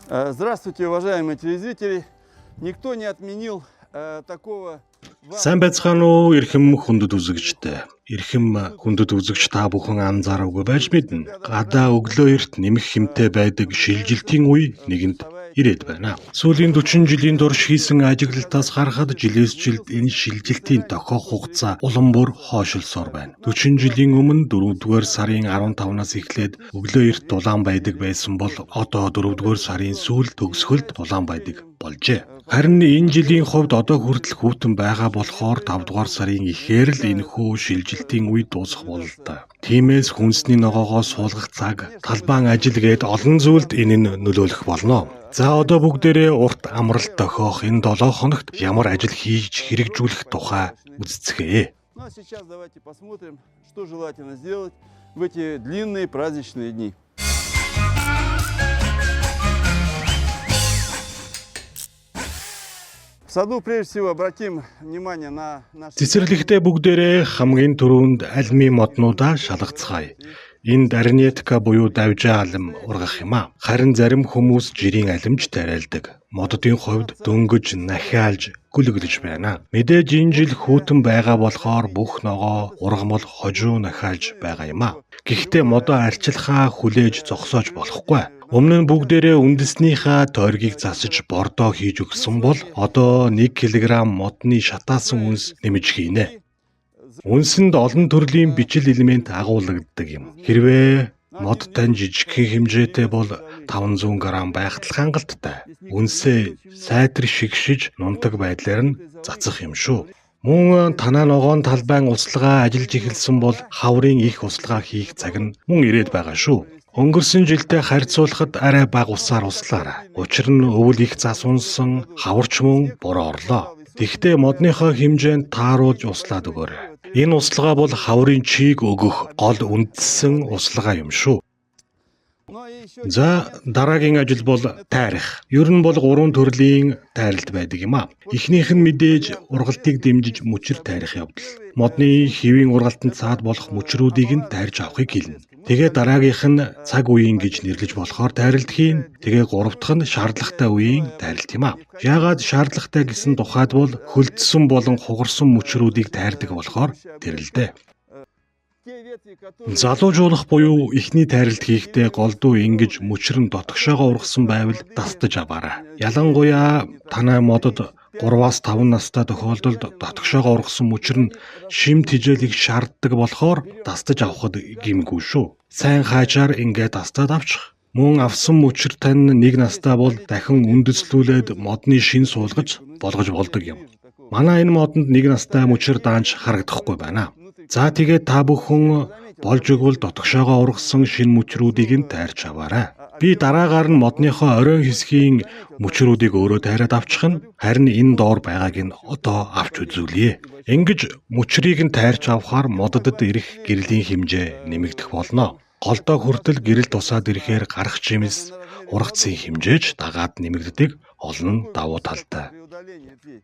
Здравствуйте, уважаемые телезрители. Никто не отменил такого. Сайн байцгаана уу, эрхэм хүндэт үзэгчдээ. Эрхэм хүндэт үзэгч, та бүхэн анзаараагүй байж мэднэ. Гадаа өглөө эрт нэмэх хэмтэй байдаг шилжилтийн үе нэгэнд ирээд байна. Сүүлийн 40 жилийн турш хийсэн ажиглалтаас харахад жилээс жилд энэ шилжилтийн тохиох хугацаа улам бүр хойшилсоор байна. 40 жилийн өмнө 4-р сарын 15-наас эхлээд өглөө эрт дулаан байдаг байсан бол одоо 4-р сарын сүүл төгсгөлд дулаан байдаг болжээ. Харин энэ жилийн хувьд одоо хүртэл хүйтэн байгаа болохоор 5 дугаар сарын эхээр л энэхүү шилжилтийн үе дуусах бололтой. Тиймээс хүнсний ногоогоо суулгах цаг, талбайн ажил гээд олон зүйлд энэ нь нөлөөлөх болно. За, одоо бүгдээрээ урт амралт тохиох энэ 7 хоногт ямар ажил хийж хэрэгжүүлэх тухай үзэцгээе. Ну а сейчас давайте посмотрим, что желательно сделать в эти длинные праздничные дни. В саду прежде всего обратим внимание на наши. Цэцэрлэгтээ бүгдээрээ хамгийн түрүүнд алимын моднуудаа шалгацгаая. Энд арнетка буюу давжаа алим ургах юм а. Харин зарим хүмүүс жирийн алим ч тариалдаг. Моддын хувьд дөнгөж нахиалж, гөлөглөж байна. Мэдээж энэ жил хүйтэн байгаа болохоор бүх ногоо, ургамал хожуу нахиалж байгаа юм а. Гэхдээ модоо арчилахаа хүлээж зогсоож болохгүй. Өмнө нь бүгдээрээ үндэснийхаа тойргийг засаж, бордоо хийж өгсөн бол одоо 1 кг модны шатаасан үнс нэмж хийнэ. Үнсэнд олон төрлийн бичил элемент агуулагддаг юм. Хэрвээ мод тань жижигхэн хэмжээтэй бол 500 г байхад л хангалттай. Үнсээ сайтар шигшиж, нунтаг байдлаар нь цацах юм шүү. Мөн танаа ногоон талбайн услага ажиллаж эхэлсэн бол хаврын их услага хийх цаг нь мөн ирээд байгаа шүү. Өнгөрсөн жилтэй харьцуулахад арай бага усаар услаарай. Учир нь өвөл их цас унсан, хавар ч мөн бороо орлоо. Тэгэхдээ модныхоо хэмжээнд тааруулж услаад өгөөрэй. Энэ услага бол хаврын чийг өгөх гол үндсэн услага юм шүү. За, дараагийн ажил бол тайрах. Ер нь бол гурван төрлийн тайралт байдаг юм а. Эхнийх нь мэдээж ургалтыг дэмжиж мөчир тайрах явдал. Модны хэвийн ургалтанд саад болох мөчрүүдийг нь тайрж авахыг хэлнэ. Тэгээ дараагийнх нь цаг үеийн гэж нэрлэж болохоор тайралт хийнэ. Тэгээ гурав дахь нь шаардлагатай үеийн тайралт юм а. Яагаад шаардлагатай гэсэн тухайд бол хөлдсөн болон хугарсан мөчрүүдийг тайрдаг болохоор тэр л дээ. Залуужуулах буюу эхний тайралт хийхдээ голдуу ингэж мөчир нь дотгошоогоо ургасан байвал дастаж аваарай. Ялангуяа танай модод 3-аас 5 настай тохиолдолд дотгошоогоо ургасан мөчир нь шим тэжээлийг шаарддаг болохоор дастаж авахад гэмгүй шүү. Сайн хаажаар ингээд дастаад авчих. Мөн авсан мөчир тань 1 настай бол дахин үндэслүүлээд модны шин суулгаж болгож болдог юм. Манай энэ модонд 1 настай мөчир даанч харагдахгүй байна. За, тэгээд та бүхэн болж өгвөл дотгошоогоо ургасан шинэ мөчрүүдийг нь тайрч аваарай. Би дараагаар нь модныхоо оройн хэсгийн мөчрүүдийг өөрөө тайраад авчих нь, харин энэ доор байгааг нь одоо авч үзүүлье. Ингэж мөчрийг нь тайрч авахаар моддод ирэх гэрлийн хэмжээ нэмэгдэх болно. Голдоо хүртэл гэрэл тусаад ирэхээр гарах жимс, ургацын хэмжээж дагаад нэмэгддэг олон давуу талтай.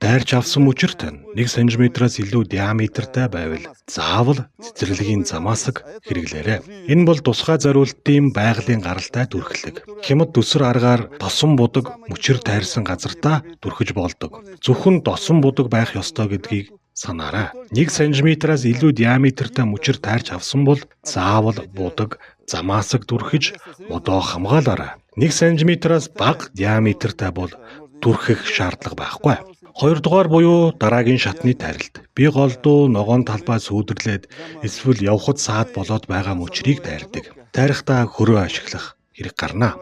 Дайрч авсан мөчир тань 1 см-аас илүү диаметртай байвал заавал цэцэрлэгийн замаасаг хэрэглээрэй. Энэ бол тусгай зориултын байгалийн гаралтай түрхлэг. Хямд төсөр аргаар досон будаг мөчир тайрсан газартаа түрхэж болдог. Зөвхөн досон будаг байх ёстой гэдгийг санаарай. 1 см-аас илүү диаметртай мөчир тайрч авсан бол заавал будаг, замаасаг түрхэж модоо хамгаалаарай. 1 см-аас бага диаметртай бол түрхэх шаардлага байхгүй. Хоёрдугаар буюу дараагийн шатны тайралт. Би голдуу ногоон талбай сүүдэрлээд эсвэл явхад саад болоод байгаа мөчрийг тайрдаг. Тайрахдаа хөрөө ашиглах хэрэг гарна.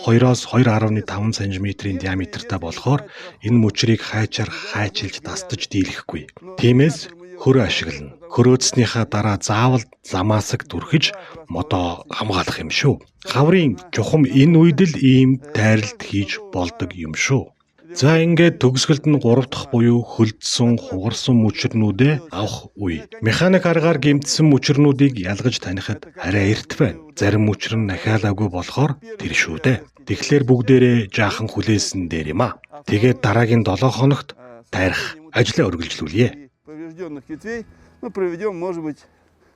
2-оос 2.5 см-ийн диаметртай болохоор энэ мөчрийг хайчаар хайчилж, дастаж дийлэхгүй. Тиймээс хөрөө ашиглана. Хөрөөдснийхаа дараа заавал замаасаг түрхэж модоо хамгаалах юм шүү. Хаврын чухам энэ үед л ийм тайралт хийж болдог юм шүү. За, ингээд төгсгөлд нь 3 дахь буюу хөлдсөн, хугарсан мөчрнүүдээ авах үе. Механик аргаар гэмтсэн мөчрнүүдийг ялгаж танихад арай эрт байна. Зарим мөчр нь нахиалаагүй болохоор тэр шүү дээ. Тэгэхээр бүгдээрээ жаахан хүлээсэн дээр юм а. Тэгээд дараагийн 7 хоногт тайрах ажлаа үргэлжлүүлье. Поврежденных ветвей мы проведем, может быть,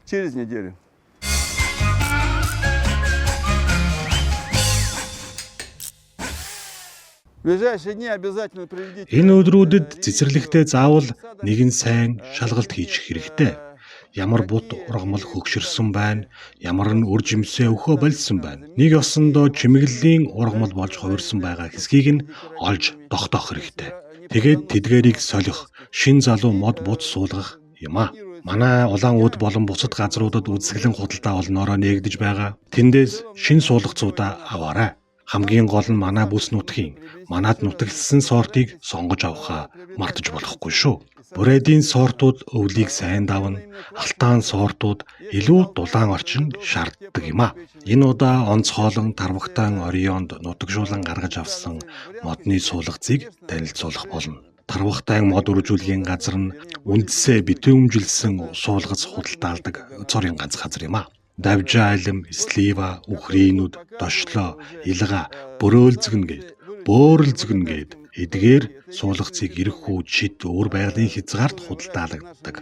через неделю. В ближайшие дни обязательно проведите Энэ өдрүүдэд цэцэрлэгтээ заавал нэгэн сайн шалгалт хийж хэрэгтэй. Ямар бут ургамал хөгшөрсөн байна, ямар нь үр жимсээ өхөө болсон байна. Нэг ёсондоо чимэглэлийн ургамал болж хувирсан байгаа хэсгийг нь олж тогтоох хэрэгтэй. Тэгээд тэдгээрийг солих, шин залуу мод бут суулгах юм а. Манай улаан үүд болон бусад газруудад үзэсгэлэн худалдаа олноороо нээгдэж байгаа. Тэндээс шин суулгацуудаа аваарай. Хамгийн гол нь манай бүс нутгийн манад нутагссан сортыг сонгож авахаа мартаж болохгүй шүү. Бүрэдийн сортууд өвлийг сайн давна, алтаан сортууд илүү дулаан орчин шаарддаг юм а. Энэ удаа онцгойлон Тарвагтаан Орионд нутагшуулан гаргаж авсан модны суулгацыг танилцуулах болно. Тарвагтаан мод үржүүлгийн газар нь үндсээ битүүмжилсэн суулгац худалдаалдаг цорын ганц газар юм а. Давжаалим, слива, үхрийнүүд, дошлоо, илга, бөөрөлзгөн гээд, бөөрөлзгөн гээд эдгээр суулгацыг эрх хүү чид өөр байгалийн хязгаарт худалдаалагддаг.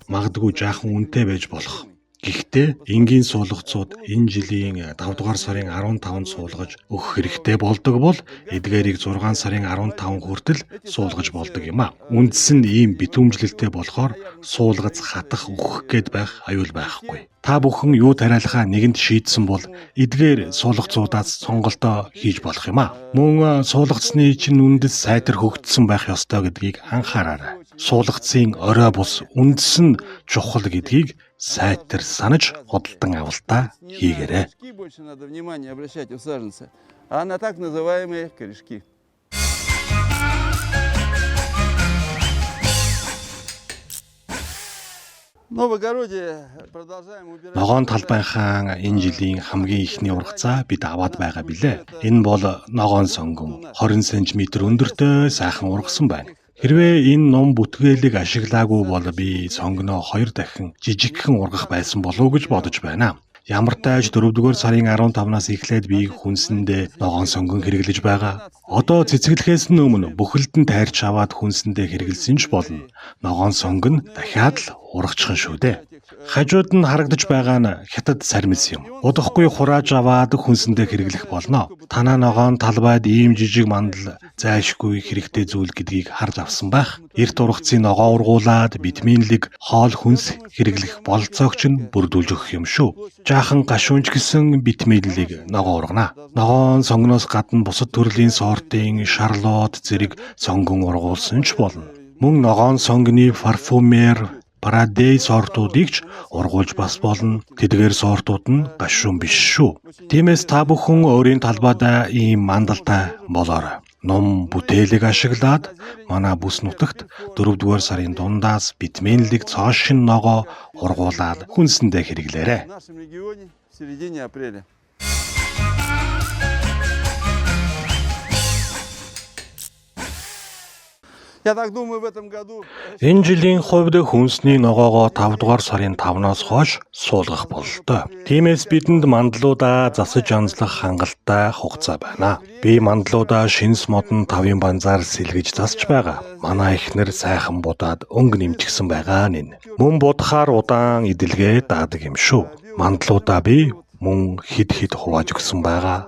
Магадгүй жаахан үнэтэй байж болох. Гэхдээ энгийн суулгацууд энэ жилийн 5 дугаар сарын 15-нд суулгаж өгөх хэрэгтэй болдог бол эдгээрийг 6 сарын 15 хүртэл суулгаж болдог юм а. Үндэс нь ийм битүүмжлэлтэй болохоор суулгац хатах өгөх гээд байх аюул байхгүй. Та бүхэн юу тариалахаа нэгэнд шийдсэн бол эдгээр суулгацуудаас сонголтоо хийж болох юм а. Мөн суулгацны чинь үндэс сайтар хөгжсөн байх ёстой гэдгийг анхаараарай. Суулгацын орой бус үндэс нь чухал гэдгийг сайтар санаж худалдан авалтаа хийгээрэй. Больше надо внимание обращать у саженца, а на так называемые корешки. Но в огороде продолжаем убирать. Ногоон талбайхаа энэ жилийн хамгийн эхний ургацаа бид аваад байгаа билээ. Энэ бол ногоон сонгон 20 см өндөртэй сайхан ургасан байна. Хэрвээ энэ ном бүтгээлийг ашиглаагүй бол би сонгоноо 2 дахин жижигхэн ургах байсан болов уу гэж бодож байна. Ямар тааж 4-р сарын 15-наас эхлээд би хүнсэндээ ногоон сонгон хэрэглэж байгаа. Одоо цэцэглэхээс нь өмнө бүхэлд нь тайрч аваад хүнсэндээ хэрэглэсэн ч болно. Ногоон сонгон дахиад л ургачихна шүү дээ. Хажууд нь харагдаж байгаа нь хятад сармис юм. Удахгүй хурааж аваад хүнсэндээ хэрэглэх болно. Танаа ногоон талбайд ийм жижиг мандал зайлшгүй хэрэгтэй зүйл гэдгийг харж авсан байх. Эрт ургацын ногоо ургуулад витаминлэг хоол хүнс хэрэглэх бололцоог чинь бүрдүүлж өгөх юм шүү. Жаахан гашуунч гэсэн витаминлэг ногоо ургана. Ногоон сонгоноос гадна бусад төрлийн сортын шарлот зэрэг сонгон ургуулсан ч болно. Мөн ногоон сонгоны парфюмер Парадей сортуудыг ч ургуулж бас болно. Тэдгээр сортууд нь гашуун биш шүү. Тиймээс та бүхэн өөрийн талбайдаа ийм мандалтай болоорой. Ном бүтээлийг ашиглаад манай бүс нутагт 4-р сарын дундаас витаминлэг цоо шин ногоо ургуулад хүнсэндээ хэрэглээрэй. В нашем регионе в середине апреля. Я так думаю, в этом году Энэ жилийн хувьд хүнсний ногоогоо 5 дугаар сарын 5-наас хойш суулгах бололтой. Тиймээс бидэнд мандлуудаа засаж янзлах хангалттай хугацаа байна. Би мандлуудаа шинс модон 5-ын банзаар сэлгэж засч байгаа. Манай эхнэр сайхан будаад өнгө нэмчихсэн байгаа нин. Мөн будахаар удаан идэлгээ даадаг юм шүү. Мандлуудаа би мөн хид хид хувааж өгсөн байгаа.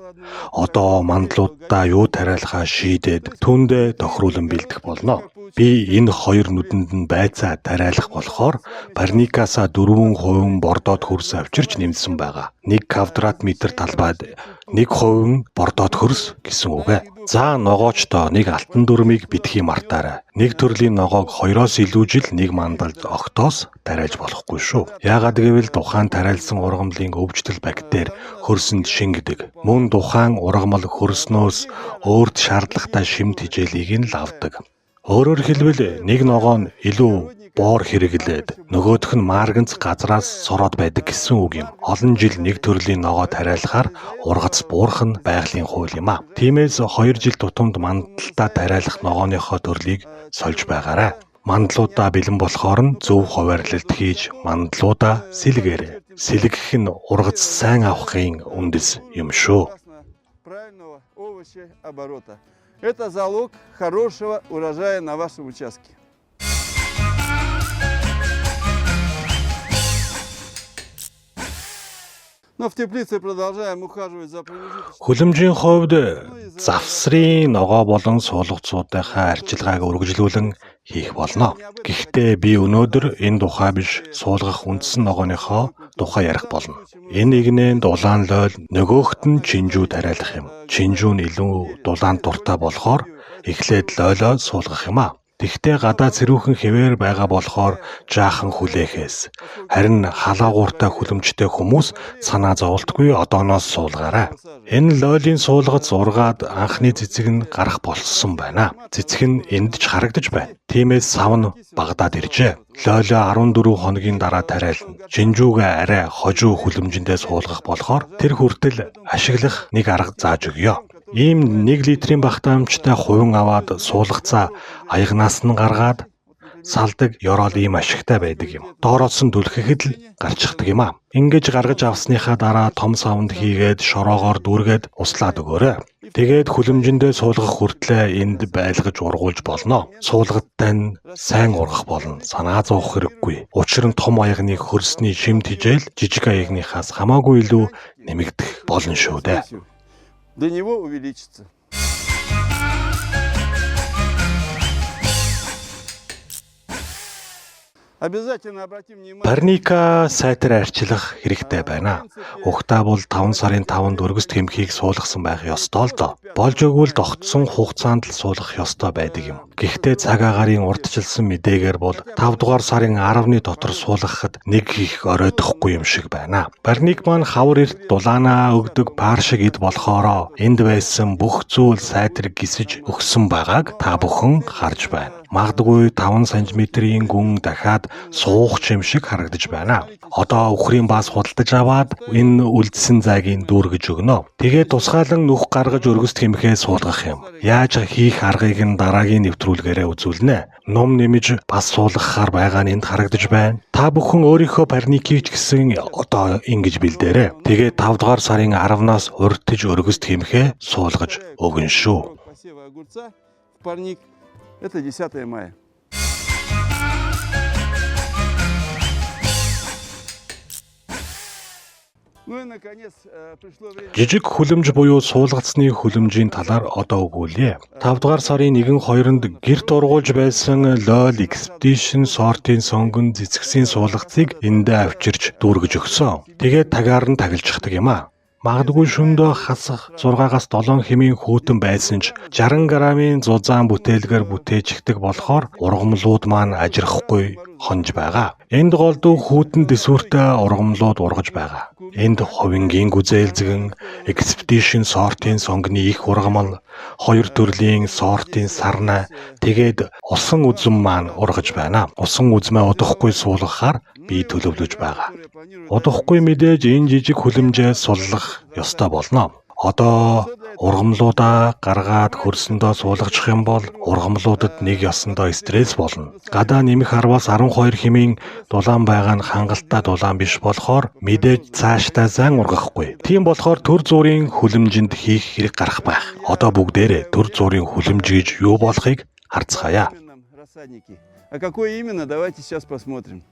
Одоо мандлуудаа юу тариалахаа шийдээд түүндээ тохируулан бэлдэх болно. Би энэ хоёр нүдэнд нь байцаа тариалах болохоор парникаасаа 4% бордоод хөрс авчирч нэмсэн байгаа. 1 квадрат метр талбайд 1% бордоод хөрс гэсэн үг ээ. За ногоочдоо нэг алтан дүрмийг битгий мартаарай. Нэг төрлийн ногоог 2-оос илүү жил нэг мандалд огтоос тариалж болохгүй шүү. Яагаад гэвэл тухайн тариалсан ургамлын өвчтөл бактери хөрсөнд шингэдэг. Мөн тухайн ургамал хөрснөөс өөрт шаардлагатай шимт хичээлийг нь л авдаг. Өөрөөр хэлбэл нэг ногоо нь илүү боор хэрэглээд нөгөөх нь марганц газраас сороод байдаг гэсэн үг юм. Олон жил нэг төрлийн ногоо тариалахаар ургац буурах нь байгалийн хууль юм а. Тиймээс 2 жил тутамд мандалтаа тариалах ногооныхоо төрлийг сольж байгаарай. Мандлуудаа бэлэн болохоор нь зөв хуваарлалт хийж мандлуудаа сэлгээрэй. Сэлгэх нь ургац сайн авахын үндэс юм шүү. Правильного овощеоборота. Это залог хорошего урожая на вашем участке. Но в теплице продолжаем ухаживать за промежуточными. Хөлөмжийн хувьд Завсрын ногоо болон суулгацуудынхаа арчилгааг үргэлжлүүлэн хийх болно. Гэхдээ би өнөөдөр энэ тухай биш, суулгах үндсэн ногооныхоо тухай ярих болно. Энэ игнэнд улаан лойл, нөгөөхт нь чинжүү тариалах юм. Чинжүү нь илүү дулаан дуртай болохоор эхлээд лойлоо суулгах юм аа. Тэгтээ гадаа цэрүүхэн хэвээр байгаа болохоор жаахан хүлээхээс. Харин халаагууртай хүлэмжтэй хүмүүс санаа зоволтгүй одооноос суулгаарай. Энэ лойлын суулгац ургаад анхны цэцэг нь гарах болсон байна. Цэцэг нь энд ч харагдаж байна. Тиймээс сав нь багадаад иржээ. Лойлоо 14 хоногийн дараа тариална. Чинжүүгээ арай хожуу хүлэмжиндээ суулгах болохоор тэр хүртэл ашиглах нэг арга зааж өгье. Ийм 1 литрийн багтаамжтай хувин аваад суулгацаа аягнаас нь гаргаад салдаг ёроол ийм ашигтай байдаг юм. Доороос нь түлхэхэд л гарчихдаг юм аа. Ингэж гаргаж авсныхаа дараа том савнд хийгээд шороогоор дүүргээд услаад өгөөрэй. Тэгээд хүлэмжиндээ суулгах хүртлээ энд байлгаж ургуулж болно. Суулгадтай нь сайн ургах болно. Санаа зовох хэрэггүй. Учир нь том аягны хөрсний шим тижэл жижиг аягныхаас хамаагүй илүү нэмэгдэх болно шүү дээ. Для него увеличится. Обязательно обратим внимание. Парника сайтар арчилах хэрэгтэй байна. Угтаа бол 5 сарын 5-нд өргөст хэмхийг суулгасан байх ёстой л доо. Болж өгвөл тогтсон хугацаанд л суулгах ёстой байдаг юм. Гэхдээ цаг агаарын урдчилсан мэдээгээр бол 5 дугаар сарын 10-ны дотор суулгахад нэг их оройтохгүй юм шиг байна. Парник маань хавар эрт дулаанаа өгдөг пар шиг эд болохоро энд байсан бүх зүйл сайтар гисэж өгсөн байгааг та бүхэн харж байна. Магадгүй 5 см-ийн гүн дахиад суух юм шиг харагдаж байна. Одоо үхрийн баас худалдаж аваад энэ үлдсэн зайг дүүргэж өгнө. Тэгээд тусгаалan нүх гаргаж өргөст хэмхээ суулгах юм. Яаж хийх аргыг нь дараагийн нэвтрүүлгээрээ үзүүлнэ. Ном нэмж бас суулгахаар байгаа нь энд харагдаж байна. Та бүхэн өөрийнхөө парникийг ч гэсэн одоо ингэж бэлдээрэй. Тэгээд 5 дугаар сарын 10-наас урьдчилж өргөст хэмхээ суулгаж өгнө шүү. Посева огурца в парник. Это 10 мая. Ну и наконец пришло время. Жижиг хүлэмж буюу суулгацны хүлэмжийн талаар одоо өгүүлье. 5 дугаар сарын 1-2-нд гэрт ургуулж байсан Лойл Expedition сортын сонгон цэцгсийн суулгацыг эндээ авчирч дүүргэж өгсөн. Тэгээд тагаар нь тагилчихдаг юм аа. Магадгүй шөндөө хасах 6-аас 7 хэмийн хүүтэн байсан ч 60 грамын зузаан бүтээлгээр бүтээчихдэг болохоор ургамлууд маань ажирахгүй хонж байгаа. Энд голдуу хүүтэн дэсвүртэй ургамлууд ургаж байгаа. Энд хувингийн гүзээлзгэн, Expedition сортын сонгоны их ургамал, хоёр төрлийн сортын сарнай, тэгээд усан үзэм маань ургаж байна. Усан үзмээ удахгүй суулгахаар би төлөвлөж байгаа. Удахгүй мэдээж энэ жижиг хүлэмжээ суллах ёстой болно. Одоо ургамлуудаа гаргаад хөрсөндөө суулгачих юм бол ургамлуудад нэг ёсондоо стресс болно. Гадаа нэмэх 10-аас 12 хэмийн дулаан байгаа нь хангалттай дулаан биш болохоор мэдээж цаашдаа зан ургахгүй. Тийм болохоор төр зуурын хүлэмжинд хийх хэрэг гарах байх. Одоо бүгдээрээ төр зуурын хүлэмж гэж юу болохыг харцгаая. А какой именно, давайте сейчас посмотрим.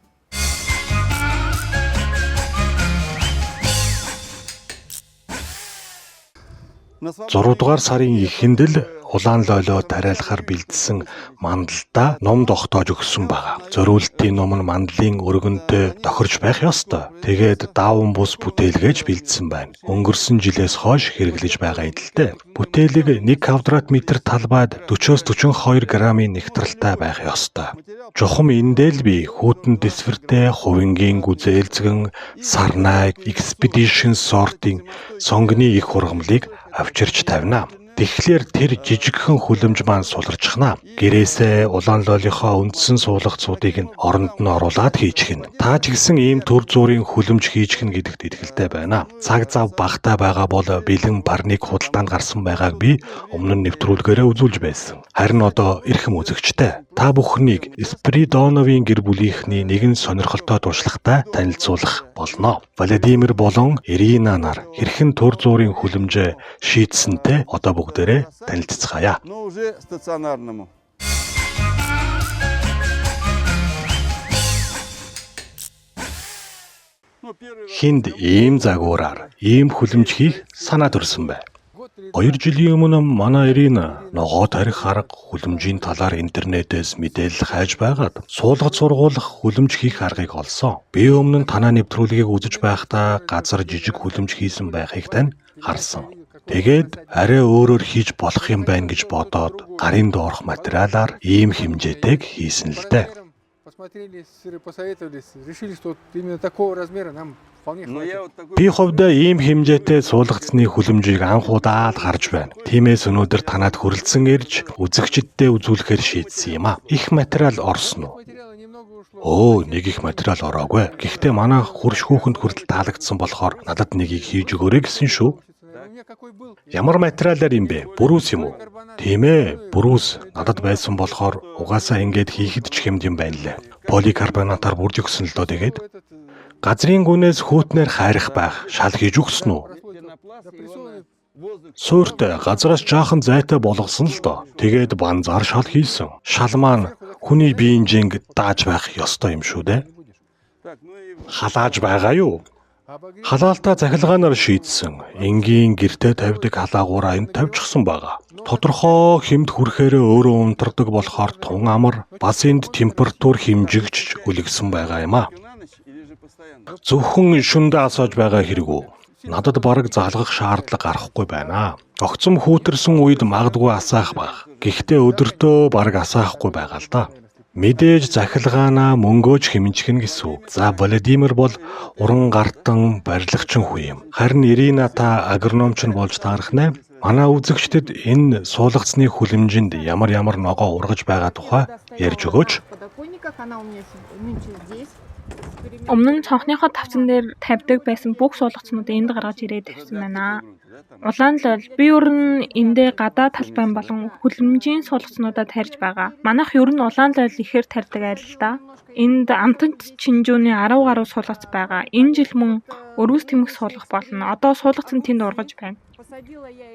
Зураг дугаар сарын эхэнд л улаан лойлоо тариалахаар бэлдсэн мандалдаа ном тогтоож өгсөн байгаа. Зориултын ном нь мандлын өргөнтэй тохирч байх ёстой. Тэгээд дааван бус бүтээлгээж бэлдсэн байна. Өнгөрсөн жилээс хойш хэрэглэж байгаа эдэлтэй. Бүтээлэг 1 квадрат метр талбайд 40-42 грамын нэгтралтай байх ёстой. Чухам эндээ л би хүүтэн дэсвэртэй хувингийн гүзээлзгэн, сарнай, Expedition сортын сонгоны их ургамлыг авчирч тавина. Тэгэхээр тэр жижигхэн хүлэмж маань суларчихна. Гэрээсээ улаан лоолийнхоо үндсэн суулгацуудыг нь оронд нь оруулаад хийчихнэ. Та ч гэсэн ийм төр зуурын хүлэмж хийчихнэ гэдэгт итгэлтэй байна. Цаг зав багтаа байгаа бол бэлэн парник худалдаанд гарсан байгааг би өмнө нь нэвтрүүлгээрээ үзүүлж байсан. Харин одоо эрхэм үзэгчтэй та бүхнийг Спиридоновын гэр бүлийнхний нэгэн сонирхолтой туршлагатай танилцуулах болно. Владимир болон Ирина нар хэрхэн төр зуурын хүлэмжээ шийдсэнтэй одоо бүгдээрээ танилцацгаая. Но уже стационарному. Хинд ийм загвараар ийм хүлэмж хийх санаа төрсөн бай. 2 жилийн өмнө манай Ирина ногоо тарих арга хүлэмжийн талаар интернетээс мэдээлэл хайж байгаад суулгац сургуулах хүлэмж хийх аргыг олсон. Би өмнө нь танай нэвтрүүлгийг үзэж байхдаа газар жижиг хүлэмж хийсэн байхыг тань харсан. Тэгээд арай өөрөөр хийж болох юм байна гэж бодоод гарын доорх материалаар ийм хэмжээтэйг хийсэн л дээ. Посмотрели, посоветовались, решили, что именно такого размера нам вполне хватит. Би хувьдаа ийм хэмжээтэй суулгацны хүлэмжийг анх удаа л харж байна. Тиймээс өнөөдөр танад хүрэлцэн ирж үзэгчдэдээ үзүүлэхээр шийдсэн юм а. Их материал орсон уу? Өө, нэг их материал ороогүй. Гэхдээ манай хөрш хүүхэнд хүртэл таалагдсан болохоор надад нэгийг хийж өгөөрэй гэсэн шүү. Ямар материалаар юм бэ? Бүрүүс юм уу? Тийм ээ, бүрүүс надад байсан болохоор угаасаа ингээд хийхэд ч хэмд юм байна лээ. Поликарбонатаар бүрж өгсөн л доо тэгээд. Газрын гүнээс хүүтнээр хайрах байх шал хийж өгсөн үү? Суурьтай газраас жаахан зайтай болгосон л доо. Тэгээд банзаар шал хийсэн. Шал маань хүний биеийн жинг дааж байх ёстой юм шүү дээ. Халааж байгаа юу? Халаалтаа цахилгаанаар шийдсэн. Энгийн гэртээ тавьдаг халаагаараа энд тавьчихсан байгаа. Тодорхой хэмд хүрэхээрээ өөрөө унтардаг болохоор тун амар, бас энд температур хэмжигч өлгсөн байгаа юм а. Зөвхөн шүндэ асааж байгаа хэрэг үү? Надад бараг залгах шаардлага гарахгүй байна. Огцом хүүтэрсэн үед магадгүй асаах байх. Гэхдээ өдөртөө бараг асаахгүй байгаа л да. Мэдээж захилгаанаа мөнгөөж хэмжих нь гэсэн үг. За, Владимир бол уран гартан барилгачин хүн юм. Харин Ирина та агрономч нь болж таарах нэ. Манай үзэгчдэд энэ суулгацны хүлэмжинд ямар ямар ногоо ургаж байгаа тухай ярьж өгөөч. Өмнө нь цонхныхоо тавцан дээр тавьдаг байсан бүх суулгацнуудыг энд гаргаж ирээд тавьсан байна. Улаан лойл би ер нь эндээ гадаа талбай болон хүлэмжийн суулгацнуудаа тарьж байгаа. Манайх ер нь улаан лойл ихээр тарьдаг айл л да. Энд амтанд чинжүүний 10 гаруй суулгац байгаа. Энэ жил мөн өргөс тэмх суулгах болно. Одоо суулгац нь тэнд ургаж байна.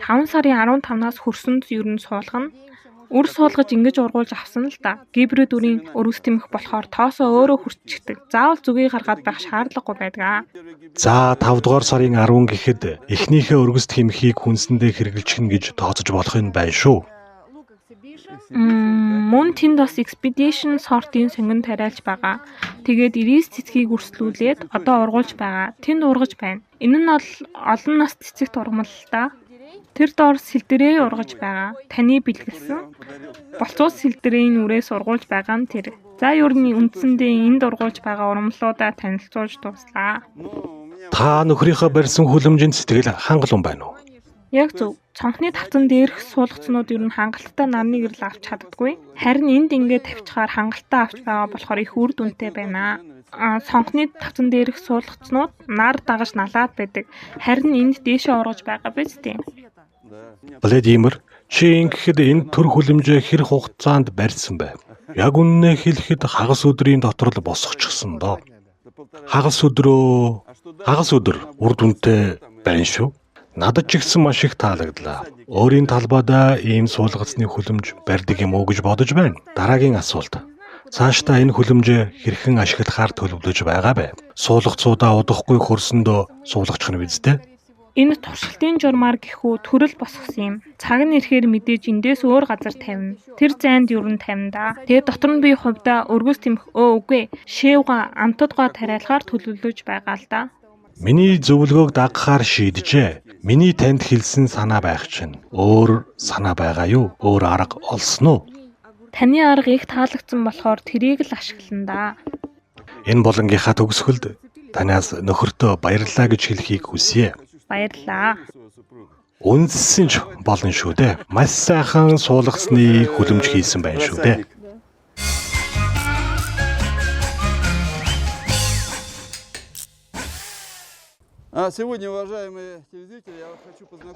5 сарын 15-наас хөрсөнд ер нь суулгана. Үр суулгаж ингэж ургуулж авсан л да. Гибрид үрийн өргөс тэмх болохоор тоосоо өөрөө хөрчигдэг. Заавал зүгийг гаргаад байх шаардлагагүй байдаг. За, 5 дугаар сарын 10 гэхэд эхнийхээ өргөс тэмхийг хүнсэндээ хэрэглэчихнэ гэж тооцож болох юм байна шүү. Мөн тэнд бас Expedition сортын сонгон тариалж байгаа. Тэгээд ирис цэцгийг өрслүүлээд одоо ургуулж байгаа. Тэнд ургаж байна. Энэ нь бол олон нас цэцэгт ургамал л да. Тэр доор сэлдэрээ ургаж байгаа. Таны бэлгэлсэн болцуус сэлдэрийн үрээс ургуулж байгаа нь тэр. За, ер нь үндсэндээ энд ургуулж байгаа ургамлуудаа танилцуулж дууслаа. Та нөхрийнхөө барьсан хүлэмжинд сэтгэл хангалуун байна уу? Яг зөв. Цонхны тавцан дээрх суулгацнууд ер нь хангалттай нарны гэрэл авч чаддаггүй. Харин энд ингээд тавьчихаар хангалттай авч байгаа болохоор их үр дүнтэй байна. Цонхны тавцан дээрх суулгацнууд нар дагаж налаад байдаг. Харин энд дээшээ ургаж байгаа биз дээ. Владимир, чи ингэхэд энэ төр хүлэмжээ хэр хугацаанд барьсан бэ? Яг үнэнээ хэлэхэд хагас өдрийн дотор л босгочихсон доо. Хагас өдөр үр дүнтэй байна шүү. Надад ч гэсэн маш их таалагдлаа. Өөрийн талбайдаа ийм суулгацны хүлэмж барьдаг юм уу гэж бодож байна. Дараагийн асуулт. Цаашдаа энэ хүлэмжээ хэрхэн ашиглахаар төлөвлөж байгаа бэ? Суулгацуудаа удахгүй хөрсөндөө суулгачих нь биз дээ? Энэ туршилтын журмаар гэхүү төрөл босгосон юм. Цаг нь ирэхээр мэдээж эндээс өөр газар тавина. Тэр зайд ер нь тавина да. Тэгээд дотор нь би хувьдаа өргөс тэмх үгүй шээвга амтадгаа тариалахаар төлөвлөж байгаа л да. Миний зөвлөгөөг дагахаар шийджээ. Миний танд хэлсэн санаа байх чинь өөр санаа байгаа юу? Өөр арга олсон уу? Таны арга их таалагдсан болохоор тэрийг л ашиглана да. Энэ болонгийнхаа төгсгөлд танаас нөхөртөө баярлалаа гэж хэлхийг хүсье. Баярлалаа. Үнссэн ч болно шүү дээ. Маш сайхан суулгацны хүлэмж хийсэн байна шүү дээ.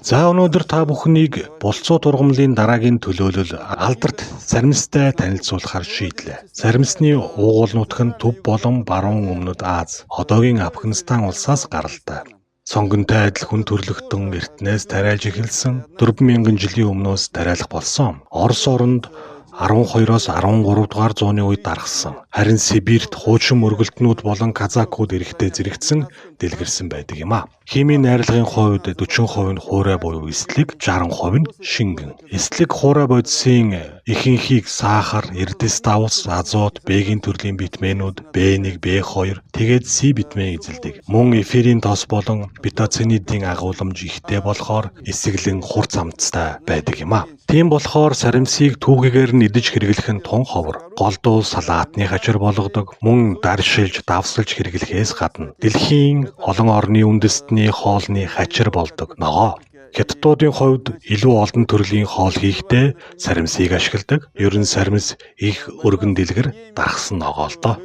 За, өнөөдөр та бүхнийг булцуу тургамлын дараагийн төлөөлөл алдарт сармистай танилцуулахар шийдлээ. Сармисны уугуул нутаг нь төв болон баруун өмнөд Аз, одоогийн Афганистан улсаас гаралтай. Сонгонтой адил хүн төрлөختөн эртнээс тариалж эхэлсэн 4000 жилийн өмнөөс тариалах болсон. Орос оронд 12-оос 13 дугаар зууны үед даргасан. Харин Сибирт хуучин мөргөлтнүүд болон казакууд эрэхтэй зэрэгцэн дэлгэрсэн байдаг юм а. Химийн найрлагын хувьд 40% нь хуурай буюу эслэг, 60% нь шингэн. Эслэг хуурай бодисын ихэнхийг сахар, эрдэс давс, азот, Б-ийн төрлийн витаминууд, B1, B2, тэгээд С витамин эзэлдэг. Мөн эфирийн тос болон бетацинидын агуулмж ихтэй болохоор эсэглэн хурц амттай байдаг юм а. Тийм болохоор саримсыг түүхийгээр нь идэж хэрэглэх нь тун ховор. Голдуу салаатны хачир болгодог, мөн даршилж, давсалж хэрэглэхээс гадна дэлхийн олон орны үндэстний хоолны хачир болдог ногоо. Хятадуудын хувьд илүү олон төрлийн хоол хийхдээ саримсыг ашигладаг. Ер нь саримс их өргөн дэлгэр даргасан ногоо л доо.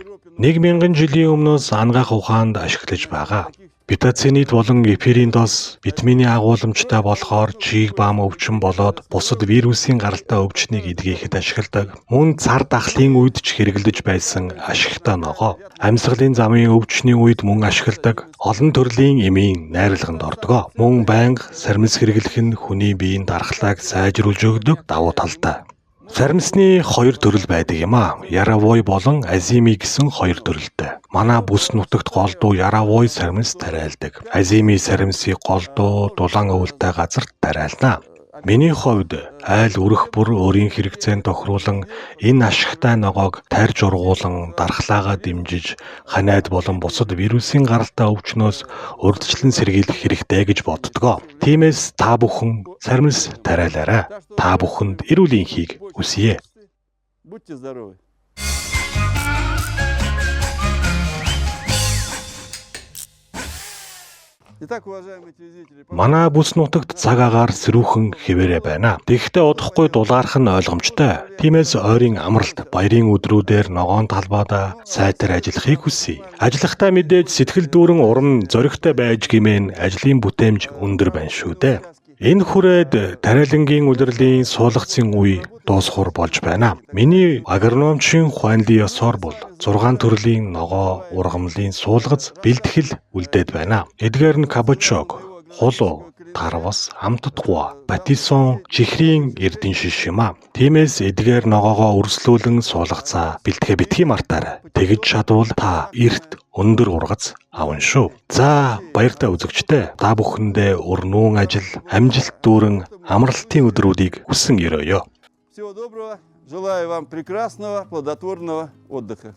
1000 жилийн өмнөөс ангаах ухаанд ашиглаж байгаа. Бетацинид болон эфирийн тос витамины агуулмжтай болохоор чийг бам өвчин болоод бусад вирусын гаралтай өвчнийг эдгээхэд ашигладаг. Мөн цар тахлын үед ч хэрэглэж байсан ашигтай ногоо. Амьсгалын замын өвчний үед мөн ашигладаг. Олон төрлийн эмийн найрлаганд ордог. Мөн байнга саримс хэрэглэх нь хүний биеийн дархлааг сайжруулж өгдөг давуу талтай. Саримсны хоёр төрөл байдаг юм а. Яравой болон Азими гэсэн хоёр төрөлтэй. Манай бүс нутагт голдуу Яравой саримс тариалдаг. Азими саримсыг голдуу дулаан өвөлтэй газарт тариална. Миний хувьд айл өрөх бүр өөрийн хэрэгцээнд тохируулан энэ ашигтай ногоог тарьж ургуулан дархлаагаа дэмжиж ханиад болон бусад вирусын гаралтай өвчнөөс урьдчилан сэргийлэх хэрэгтэй гэж боддгоо. Тиймээс та бүхэн саримс тариалаарай. Та бүхэнд эрүүл энхийг хүсье. Будьте здоровы. Итак, уважаемые телезрители, Манай бүс нутагт цаг агаар сэрүүхэн хэвээрээ байна. Тэгэхдээ удахгүй дулаарах нь ойлгомжтой. Тиймээс ойрын амралт, баярын өдрүүдээр ногоон талбайдаа сайтар ажиллахыг хүсье. Ажиллахдаа мэдээж сэтгэл дүүрэн урам зоригтой байж гэмээн ажлын бүтээмж өндөр байна шүү дээ. Энэ хүрээд тариалангийн улирлын суулгацын үе дуусхур болж байна. Миний агрономчийн Хуанли ёсоор бол 6 төрлийн ногоо ургамлын суулгац бэлтгэл үлдээд байна. Эдгээр нь кабачок, хулуу, тарвас, амтат гуа, патисон, чихрийн эрдэн шиш юм а. Тиймээс эдгээр ногоогоо өрслүүлэн суулгацаа бэлтгэе битгий мартаарай. Тэгж чадвал та эрт өндөр ургац авна шүү. За, баяртай үзэгчдээ. Та бүхэндээ өрнүүн ажил, амжилт дүүрэн амралтын өдрүүдийг хүсэн өрөөе. Всего доброго. Желаю вам прекрасного, плодотворного отдыха.